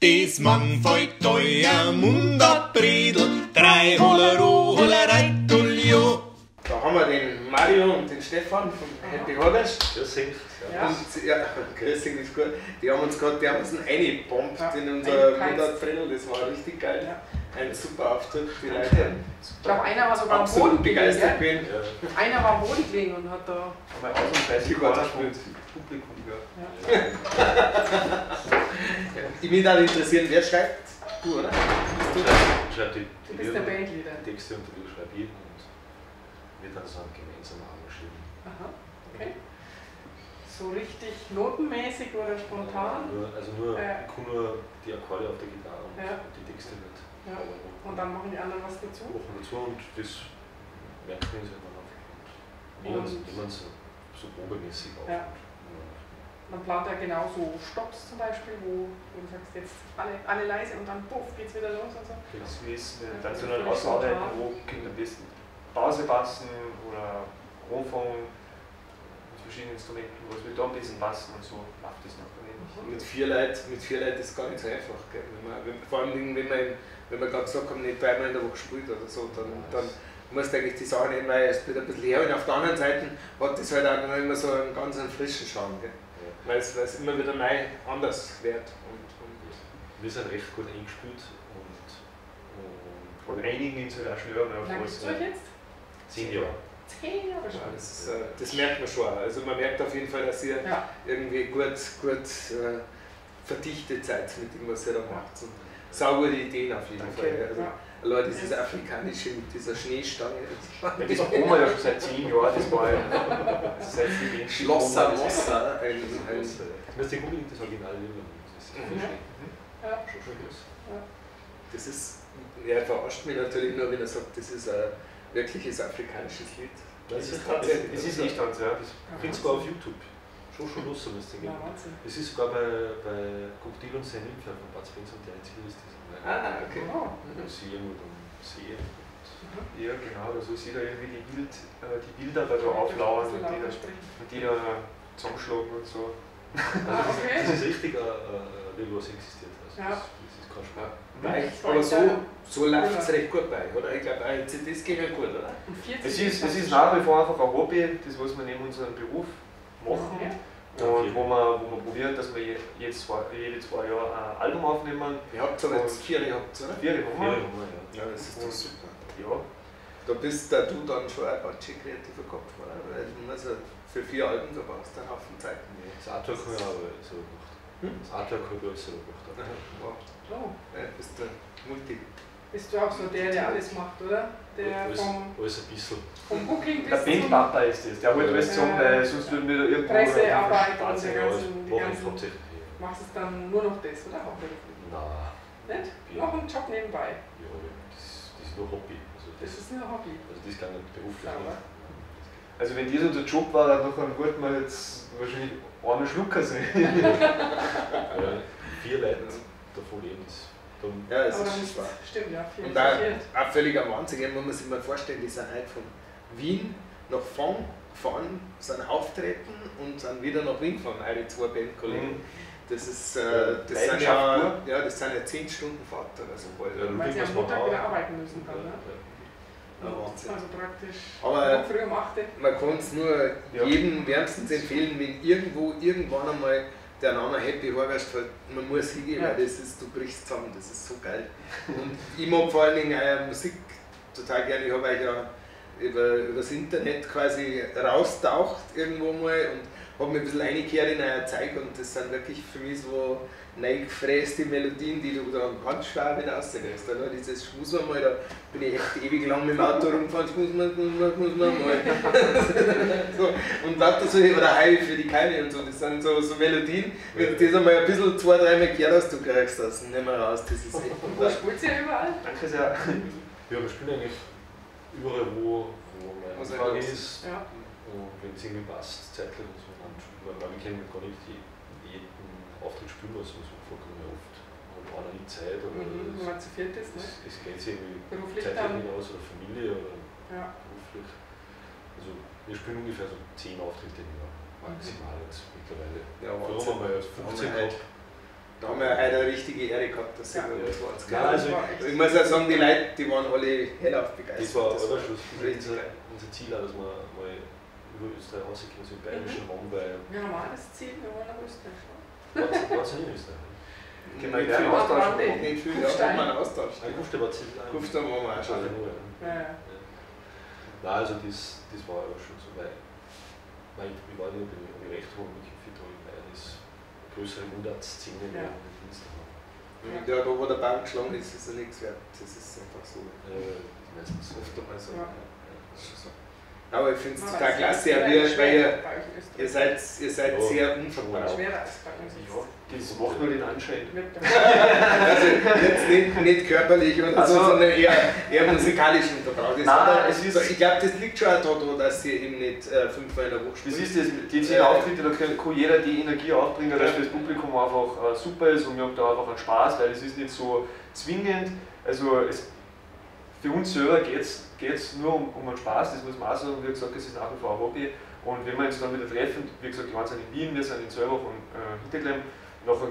Des Mann fällt euer Mund ab, Bredel, drei Hollero, Hollereitulio. Da haben wir den Mario und den Stefan von Happy Harvest. Grüß dich. Ja. Und, ja, grüß dich, ist gut. Die haben uns gerade dermaßen reingebombt Ja, in unser eingeheizt. Mundartfredel, das war richtig geil. Ja. Ein super Auftritt, die Leute Ich glaube, einer war sogar am absolut Boden gelegen. begeistert Gell? gewesen. Ja. Einer war am Boden gelegen und hat da. Aber ausnahmsweise Die keiner Gott vom gespielt. Publikum gehört. Ja. Ich mich da interessieren, wer schreibt? Du, oder? Schreibt die, Du bist der Bandleader. Die Texte und die Lieder schreibe ich und wir dann so gemeinsam arrangieren. Aha, okay. So richtig notenmäßig oder spontan? Nur, Ja. ich kann nur die Akkorde auf der Gitarre und, Ja. und die Texte nicht. Ja. Aber Und dann machen die anderen was dazu? machen dazu und das merken wir uns halt dann auf. Und nehmen es so probemäßig auf. Ja. Und, Man plant ja genauso Stops zum Beispiel, wo du sagst, jetzt alle leise und dann puff, geht's wieder los und so. Das ist Ja, dann das so ist dann völlig ausarbeiten, spontan. wo könnte am besten Pause passen oder Anfang mit verschiedenen Instrumenten, was wird da am besten passen und so läuft das noch eigentlich. Mit vier Leuten ist gar nicht so einfach. Gell? Vor allem, wenn wir gerade gesagt haben, nicht dreimal in der Woche spielt oder so, dann musst du eigentlich die Sachen immer erst wieder ein bisschen herholen. Auf der anderen Seite hat das halt auch noch immer so einen ganz einen frischen Charme, gell? Ja. Weil es immer wieder neu anders wird. Und Wir sind recht gut eingespielt und Und einigen uns halt auch schneller mal Wie auf lange alles. gibt's euch jetzt? 10 Jahre. 10 Jahre ja, schon. das merkt man schon auch. Also man merkt auf jeden Fall, dass ihr Ja. irgendwie gut verdichtet seid mit dem, was ihr da macht. Und saugute Ideen auf jeden Danke. Fall. Ja. Also, Ja. allein dieses Afrikanische mit dieser Schneestange. Ja, das proben wir ja schon seit 10 Jahren, das war ja. Also seit die Band Schlosser Mossa. Das müsst ihr unbedingt das Original nehmen. Das ist Mhm. schön. Ja. Schon schön ist. Das ist, er verarscht mich natürlich nur, wenn er sagt, das ist ein wirkliches afrikanisches Lied. Das ist tatsächlich. Es ist echt ganz, ja. Das findest du sogar auf YouTube. Schon lustig, was Ja, den gibt. Wahnsinn. Es ist sogar bei Krokodil und sein Nymphe von Bud Spencer und Terence Hill ist das. Ah, okay. Oh. Wo sie irgendwo dann sehe. Ja, genau, also ich sehe da irgendwie die Bilder da auflauern und die da, sprechen. und die da zusammenschlagen und so. Ah, Das okay. ist richtig ein Lied, was existiert. Also Ja. das ist kein Spaß. Nein, aber so läuft es recht gut bei, oder? Ich glaube, auch CDs gehen ja gut, oder? Und 40 Es ist nach wie vor einfach ein Hobby, das was wir neben unserem Beruf machen. Okay. Und wo wir probieren, dass wir jede 2 Jahre ein Album aufnehmen. Ihr habt aber jetzt 4, habt, oder? 4 haben Vier wir. haben wir, ja. Ja, das ist doch super. Ja. Da bist da du dann schon ein ganz schön kreativer Kopf, oder? Weil du musst ja für 4 Alben, da brauchst du einen Haufen Zeit. Ja, das Artwork habe ich auch selber gemacht. Hm? Das Artwork habe ich alles selber gemacht. Wow. Oh. Ja, bist du Multi. Bist du auch so der alles macht, oder? Der Alles, vom, alles ein bisschen. vom Booking Der bis zum Bandpapa ist das, der holt alles zusammen, weil sonst würden wir da irgendwo. Pressearbeit und der Ja, das ganzen, die mache ich ganzen. hauptsächlich. Machst es dann nur noch das, oder? Hauptberuflich? Nein, Nicht? Ja. Noch einen Job nebenbei. ja, das ist nur Hobby. Also Das ist nur Hobby. Also das kann nicht beruflich. Sauber. nicht. Also wenn das unser Job war, dann wollten wir jetzt wahrscheinlich arme Schlucker sein. Ja, 4 Leute davon leben ist. Dann Ja, es Aber dann ist schwer. stimmt, ja, viel Und zu viel. auch völliger Wahnsinn, man muss sich mal vorstellen, die sind halt von Wien nach Fong gefahren, sind auftreten und sind wieder nach Wien gefahren, eure 2 Bandkollegen. Mhm. Das ist, das sind Leidenschaft ja, ja, das sind ja 10 Stunden Fahrt oder so. Ja, Weil sie am was Montag man wieder auch. arbeiten müssen dann, ne? Ja, Wahnsinn. Also praktisch Aber noch früh um 8 Uhr. man kann es nur Ja. jedem wärmstens empfehlen, wenn irgendwo, irgendwann einmal der Name Happy Harvest fällt, man muss hingehen, Ja. weil das ist, du brichst zusammen, das ist so geil. Und ich mag vor allen Dingen auch Musik total gerne, ich habe euch ja über das Internet quasi raustaucht irgendwo mal und habe mich ein bisschen reingekehrt in euer Zeug und das sind wirklich für mich so neigefräste Melodien, die du dann ganz schwer wieder rauskriegst. Nur dieses Schmus mal, da bin ich echt ewig lang mit dem Auto rumgefahren, Schmus mal, Schmus mal, Schmus mal. So, und lauter so, oder Heil für die Keime und so, das sind so Melodien, wenn du das einmal ein bisschen 2-3 Mal gehört hast, du kriegst das nicht mehr raus, das ist echt Wo spielt ihr überall? Danke sehr. Ja, wir spielen eigentlich überall, wo meine Was Anfrage halt ist. Ja. Und wenn es irgendwie passt, zeitlich und so, dann spielen wir. Weil wir können gar nicht jeden Auftritt spielen, also so vollkommen oft. Hat einer nicht Zeit oder Mhm, wenn man zu viert ist, ne? es geht sich irgendwie Beruflich zeitlich dann. nicht aus oder Familie oder Ja. beruflich. Also wir spielen ungefähr so 10 Auftritte im Jahr, maximal jetzt mittlerweile. Ja, Früher Wahnsinn. haben wir ja 15 Haben wir gehabt. Da haben wir heute eine richtige Ehre gehabt, dass sie Ja. bei uns waren. Ja, also Also ich muss auch sagen, die Leute, die waren alle hellauf begeistert. Das war Das aber schon richtig unser, geil. unser Ziel, auch, dass wir mal über Österreich rauskommen, so im bayerischen Raum, weil Wir haben auch das Ziel, wir wollen nach Österreich. war es nicht in Österreich. Können wir Nicht gerne viel. austauschen. Nicht viel, ja, Kufstein. haben wir einen Austausch. Ah, Kufstein war es Kufstein waren wir auch schon. Ja, ja. Nein, also das war ja schon so, weil ich weiß nicht, ob ich recht habe, aber ich finde, in Bayern ist eine größere Mundartszene Ja. wie in Dienstag. Ja, da wo der Baum geschlagen ist, ist er nichts wert. Das ist einfach so. Meistens so. Oft einmal so. Ja. Ja. Das ist schon so. Aber ich finde es Man total weiß ja, klasse, ja, es wir, ist weil schwer bei euch in Österreich. ihr seid Ja. sehr unverbraucht. Schwerer als bei uns. Ja, das macht nur den Anschein. Mit der Also jetzt nicht körperlich oder so, Also- sondern eher musikalisch unterbraucht. Das Nein, hat auch- es ist- ich glaube, das liegt schon auch daran, dass ihr eben nicht fünfmal in der Woche Das spielt. ist das, die 10 Auftritte, da kann jeder die Energie aufbringen, dass für das Publikum einfach super ist und wir haben da einfach einen Spaß, weil es ist nicht so zwingend. Also es, für uns selber geht es nur um einen Spaß, das muss man auch sagen. Wie gesagt, es ist nach wie vor ein Hobby. Und wenn wir uns dann wieder treffen, wie gesagt, die einen sind in Wien, wir sind in Selbach und Hinterglemm, nachher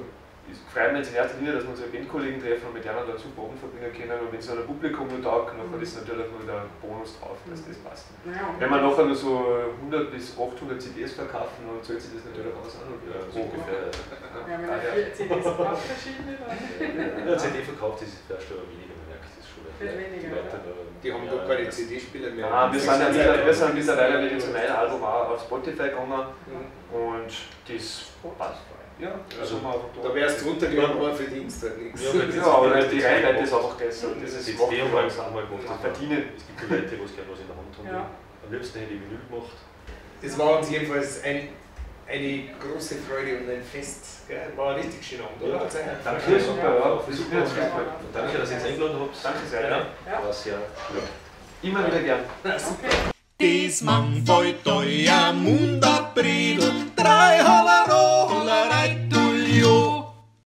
freuen wir uns in erster Linie, dass wir unsere Bandkollegen treffen und mit denen dann super Abend verbringen können. Und wenn es dann ein Publikum noch taugt, nachher ist natürlich noch der Bonus drauf, dass das passt. Naja, und Wenn wir nachher nur so 100 bis 800 CDs verkaufen, dann zahlt sich das natürlich aus an. Ja, so ungefähr. wir haben ja vier CDs auch verschiedene. Dann. Ja, CD verkauft ist vielleicht schon weniger, man merkt das schon. Wird weniger, Die Leute, Die haben ja, doch keine das- CD-Spieler mehr. Nein, wir sind mittlerweile mit unserem neuen Album auch auf Spotify gegangen Mhm. und das passt. Ja, Also, also wir einfach Da wärst du runtergeladen worden, verdienst halt nichts. Ja, weil Ja, aber die Reichweite ist einfach besser. Das ist Die CD haben wir macht einmal gemacht. Man verdienen. Es gibt ja Leute, die es gerne was in der Hand haben. Ja. Am liebsten hätte ich Vinyl gemacht. Es war uns jedenfalls eine große Freude und ein Fest. Gell? War ein richtig schöner Abend, oder? Ja. Danke, Ja, super, ja. Super. Das ist mir jetzt gefallen. Und danke, dass ihr uns eingeladen habt. Danke sehr. Ja. Ja. War sehr schön. Immer wieder gern. Okay. Des Mann wollt euer Mundabredel, drei